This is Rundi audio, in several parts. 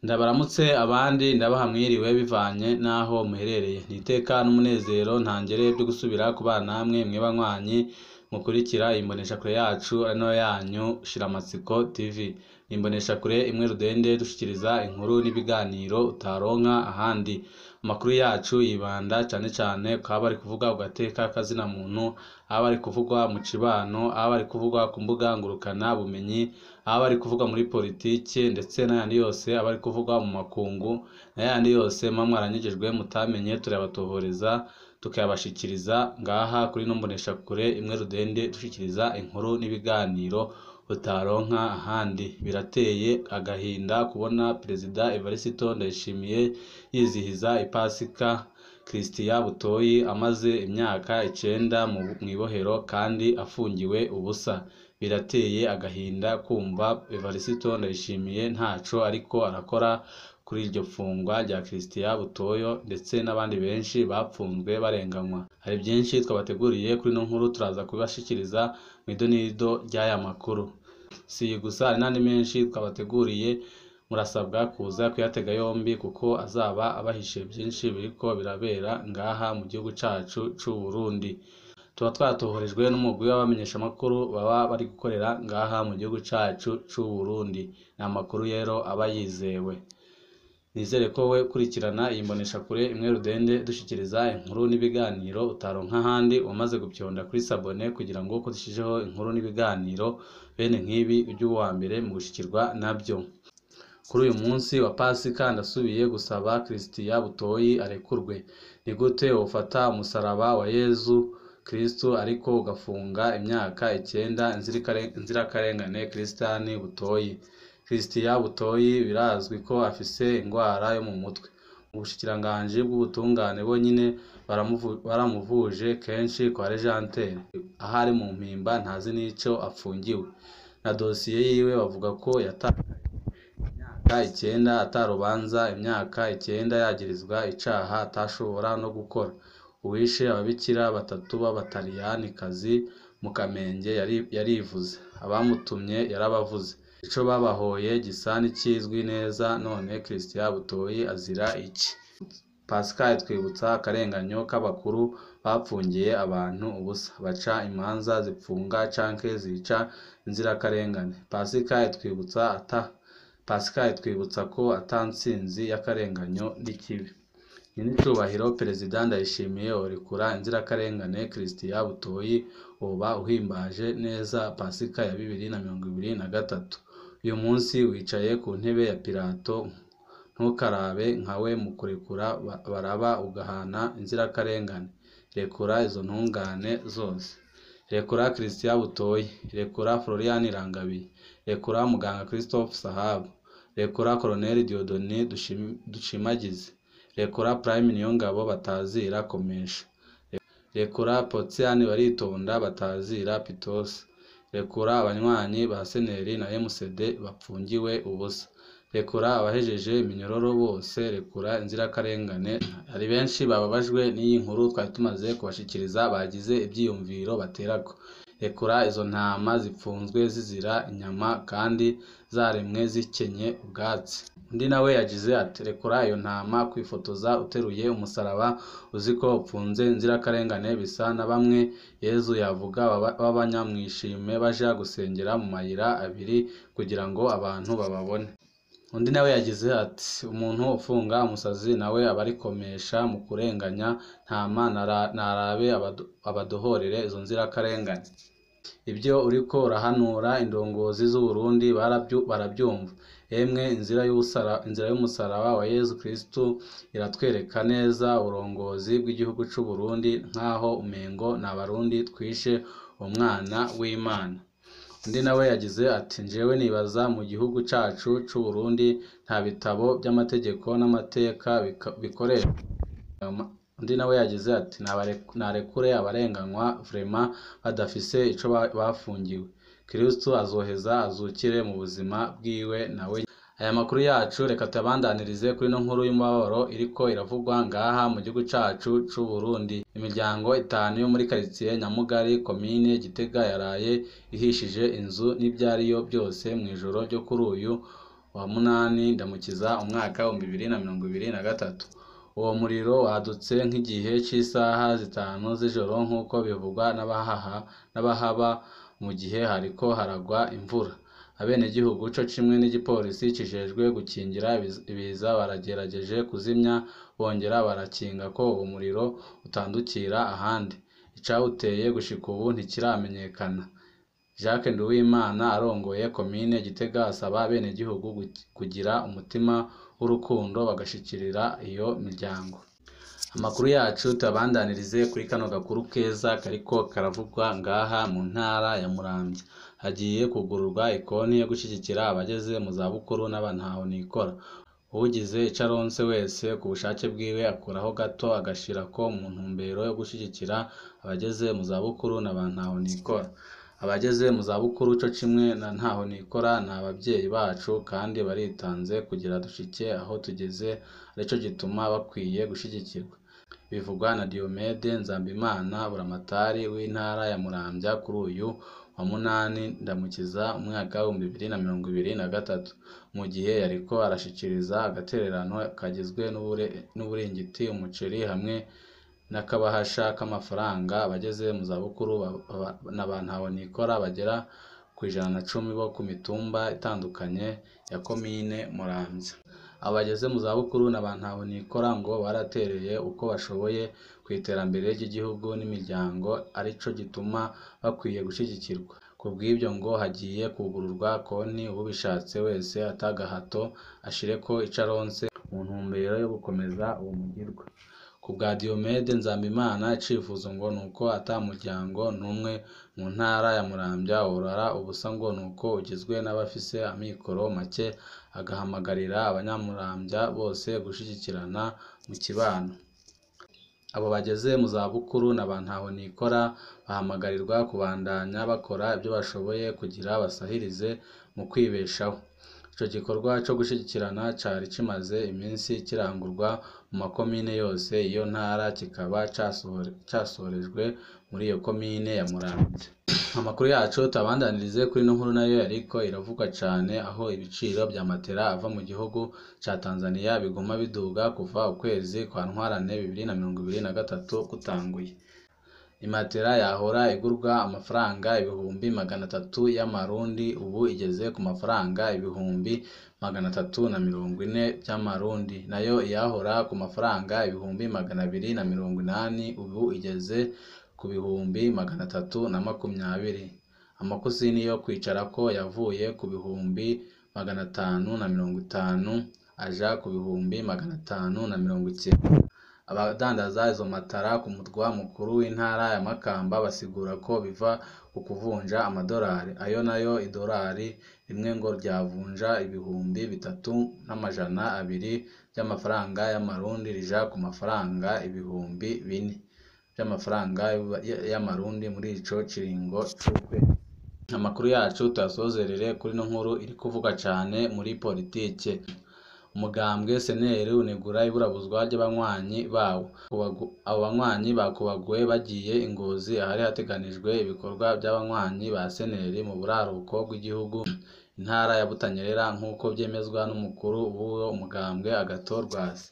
Ndabaramutse abandi ndabaha mwiriwe bivanye n'aho muherereye. Ni iteka n'umunezero ntangere byo gusubira kubana namwe mwe banywanyi mukurikira imboneshakure yacu ari nayo yanyu Shiramatsiko TV. Ni imboneshakure imwe rudende dushikiriza inkuru n'ibiganiro utaronka ahandi. Amakuru yacu yibanda cane cane kwaba ari kuvuga ku gateka kazina muntu, aba ari kuvugwa mu cibano, aba ari kuvugwa ku mbuga ngurukana bumenyi, aba ari kuvugwa muri politike ndetse n'ayandi yose aba ari kuvugwa mu makungu, n'ayandi yose muba mwaranyegejwe mutamenye turayabatohoreza tukayabashikiriza ngaha kuri ino mboneshakure imwe rudende dushikiriza inkuru n'ibiganiro utaronka ahandi. Birateye agahinda kubona Perezida Evariste Ndayishimiye yizihiza ipasika Christian Butoyi amaze imyaka 9 mw'ibohero kandi afungiwe ubusa. Birateye agahinda kumva Evariste Ndayishimiye ntaco ariko arakora kuri iryo fungwa rya Christian Butoyo ndetse n'abandi benshi bapfunzwe barenganywa. Hari byinshi twabateguriye kuri ino nkuru, turaza kubibashikiriza mw'idonido ry'aya makuru. Si iyi gusa, hari n'andi menshi twabateguriye, murasabwa kuza kuyatega yombi kuko azaba abahishe byinshi biriko birabera ngaha mu gihugu cacu c'u Burundi. Tuba twatohorejwe n'umugwi w'abamenyeshamakuru baba bari gukorera ngaha mu gihugu cacu c'u Burundi. Ni amakuru rero aba yizewe. Nizere ko we kurikirana iyi mboneshakure imwe rudende dushikiriza inkuru n'ibiganiro utaronka ahandi, wamaze gupyonda kuri sabone kugira ngo uko dushijeho inkuru n'ibiganiro bene nk'ibi ujye uba uwa mbere mu gushikirwa nabyo. Kuri uyu munsi wa Pasika ndasubiye gusaba Christian Butoyi arekurwe. Ni gute wofata umusaraba wa Yezu Kristu ariko ugafunga imyaka 9 inzirakarengane Christian Butoyi? Christian Butoyi birazwi ko afise ingwara yo mu mutwe. Mu bushikiranganji bw'ubutungane bonyine baramuvuje kenshi kwa Legendaire. Ahari mu mpimba ntazi n'ico apfungiwe. Na dosiye yiwe bavuga ko yatakaye imyaka 9 atarubanza, imyaka 9 yagirizwa icaha atashobora no gukora. Uwishe ababikira batatu b'abataliyanikazi mu Kamenge yarivuze, abamutumye yarabavuze. Ico babahoye gisa n'ikizwi neza, none Christian Butoyi azira iki? Pasika itwibutsa akarenganyo k'abakuru bapfungiye abantu ubusa, baca imanza zipfunga canke zica inzirakarengane. Pasika itwibutsa ko ata ntsinzi y'akarenganyo n'ikibi. Nyenicubahiro Perezida Ndayishimiye worekura inzirakarengane Christian Butoyi, woba uhimbaje neza Pasika ya 2023. Uyu munsi wicaye ku ntebe ya Pilato, ntukarabe nkawe mu kurekura Baraba ugahana inzirakarengane. Rekura izo ntungane zose. Rekura Christian Butoyi, rekura Florian Irangabiye, rekura Muganga Christophe Sahabo, rekura Colonel Dieudonné Dushimagize, rekura Prime Niyongabo batazira Komesha, rekura Potian Baritonda batazira Pitose, rekura abanywanyi ba Seneri na MCD bapfungiwe ubusa, rekura abahejeje iminyororo bose, rekura inzirakarengane. Hari benshi bababajwe n'iyi nkuru twari tumaze kubashikiriza, bagize ivyiyumviro baterako. Rekura izo ntama zipfunzwe zizira inyama kandi zaremwe zikenye ubwatsi. Undi nawe yagize ati rekura iyo ntama kwifotoza uteruye umusaraba uziko upfunze inzirakarengane bisa na bamwe Yezu yavuga b'abanyamwishime baja gusengera mu mayira abiri kugira ngo abantu bababone. Undi nawe yagize ati umuntu ufunga umusazi nawe aba arikomesha mu kurenganya ntama, narabe abadohorere izo nzirakarengane. Ibyo uriko urahanura indongozi z'u Burundi barabyumva. Emwe inzira y'umusaraba wa Yezu Kristu iratwereka neza uburongozi bw'igihugu c'u Burundi, nkaho umengo ni abarundi twishe umwana w'Imana. Undi nawe yagize ati njewe nibaza mu gihugu cacu c'u Burundi nta bitabo by'amategeko n'amateka bikoreshwa. Undi nawe yagize ati narekure abarenganywa vraiment badafise ico bafungiwe. Kristu azoheza azukire mu buzima bwiwe nawe. Aya makuru yacu reka tuyabandanirize kuri ino nkuru y'umubabaro iriko iravugwa ngaha mu gihugu cacu c'u Burundi. Imiryango 5 yo muri quartier Nyamugari komine Gitega yaraye ihishije inzu n'ivyariyo byose mw'ijoro ryo kuri uyu wa 8 Ndamukiza umwaka 2023. Uwo muriro wadutse nk'igihe c'isaha 5 z'ijoro nk'uko bivugwa n'abahaba mu gihe hariko haragwa imvura. Abenegihugu co kimwe n'igipolisi kijejwe gukingira ibiza baragerageje kuzimya bongera barakinga ko uwo muriro utandukira ahandi. Icawuteye gushika ubu ntikiramenyekana. Jacques Nduwimana arongoye komine Gitega asaba abenegihugu kugira umutima w'urukundo bagashikirira iyo miryango. Amakuru yacu tuyabandanirize kuri kano gakuru keza kariko karavugwa ngaha mu ntara ya Muramvya. Hagiye kugururwa ikonti yo gushigikira abageze mu zabukuru n'abantahonikora. Uwugize ico aronse wese ku bushake bwiwe akuraho gato agashirako mu ntumbero yo gushigikira abageze mu zabukuru n'abantahonikora. Abageze mu zabukuru co kimwe na ntahonikora ni abavyeyi bacu kandi baritanze kugira dushike aho tugeze, arico gituma bakwiye gushigikirwa. Bivugwa na Diomede Nzambimana buramatari w'intara ya Muramvya kuri uyu wa 8 Ndamukiza umwaka 2023, mu gihe yariko arashikiriza agatererano kagizwe n'uburingiti, umuceri hamwe n'akabahasha k'amafaranga abageze mu zabukuru na ba ntahonikora bagera ku 110 bo ku mitumba itandukanye ya komine Muramvya. Abageze mu zabukuru na ba ntahonikora ngo baratereye uko bashoboye ku iterambere ry'igihugu n'imiryango, arico gituma bakwiye gushigikirwa. Kubw'ibyo ngo hagiye kugururwa konti uwubishatse wese atagahato ashireko ico aronse mu ntumbero yo gukomeza uwo mugirwa. Kubwa Diomede Nzambimana icifuzo ngo nuko ata muryango n'umwe mu ntara ya Muramvya worara ubusa ngo nuko ugizwe n'abafise amikoro make, agahamagarira abanyamuramvya bose gushigikirana mu kibano. Abo bageze mu zabukuru na ba ntahonikora bahamagarirwa kubandanya bakora ivyo bashoboye kugira basahirize mu kwibeshaho. Ico gikorwa co gushigikirana cari kimaze iminsi kirangurwa mu makomine yose y'iyo ntara, kikaba casorejwe muri iyo komine ya Muramvya. Amakuru yacu tuyabandanirize kuri ino nkuru nayo yariko iravugwa cane, aho ibiciro vya matera ava mu gihugu ca Tanzania biguma biduga kuva ukwezi kwa Ntwarante 2023 gutanguye. Imatera yahora igurwa amafaranga 300,000 y'amarundi ubu igeze ku mafaranga 340,000 by'amarundi, nayo iyahora ku mafaranga 280,000 ubu igeze ku 320,000. Amakusini yo kwicarako yavuye ku 550,000 aja ku 590,000. Abadandaza izo matara ku murwa mukuru w'intara ya Makamba basigura ko biva ku kuvunja amadorari, ayo nayo idorari rimwe ngo ryavunja 3,200 by'amafaranga y'amarundi rija ku mafaranga 4,000 by'amafaranga y'amarundi muri ico kiringo c'ukwezi. Amakuru yacu tuyasozerere kuri ino nkuru iri kuvugwa cane muri politike. Umugambwe SNL unegura iburabuzwa ry'abanywanyi bawo. Abo banywanyi bakubaguwe bagiye i Ngozi ahari hateganijwe ibikorwa by'abanywanyi ba SNL mu buraruko bw'igihugu, intara ya Butanyerera, nk'uko vyemezwa n'umukuru w'uwo mugambwe Agathon Rwasa.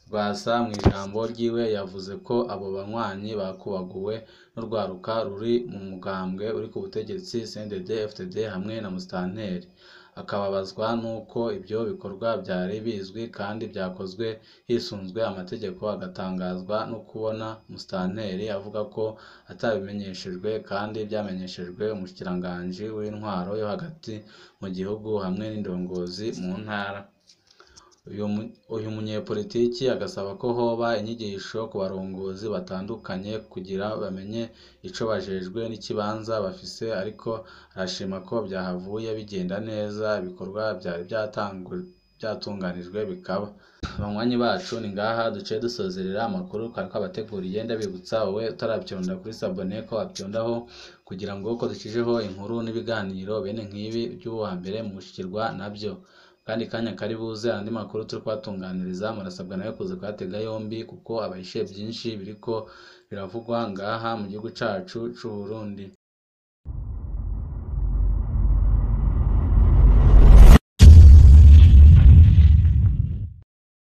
Rwasa mw'ijambo ryiwe yavuze ko abo banywanyi bakubaguwe n'urwaruka ruri mu mugambwe uri ku butegetsi CNDD-FDD hamwe na Musitanteri. Akababazwa n'uko ibyo bikorwa byari bizwi kandi byakozwe hisunzwe amategeko, agatangazwa no kubona Musitanteri avuga ko atabimenyeshejwe kandi byamenyeshejwe umushikiranganji w'intwaro yo hagati mu gihugu hamwe n'indongozi mu ntara. Uyu munyepolitiki agasaba ko hoba inyigisho ku barongozi batandukanye kugira bamenye ico bajejwe n'ikibanza bafise, ariko arashima ko vyahavuye bigenda neza, ibikorwa vyari vyatunganijwe bikaba. Abanywanyi bacu ni ngaha duciye dusozerera amakuru twari twabateguriye. Ndabibutsa wowe utaravyonda kuri sabone ko wavyondaho kugira ngo uko dushijeho inkuru n'ibiganiro bene nk'ibi by'uwa mbere mu gushikirwa navyo. Kandi kanya kari buze andi makuru turi kubatunganiriza, murasabwa nawe kuza kuyatega yombi kuko abahishe byinshi biriko biravugwa ngaha mu gihugu cacu c'Uburundi.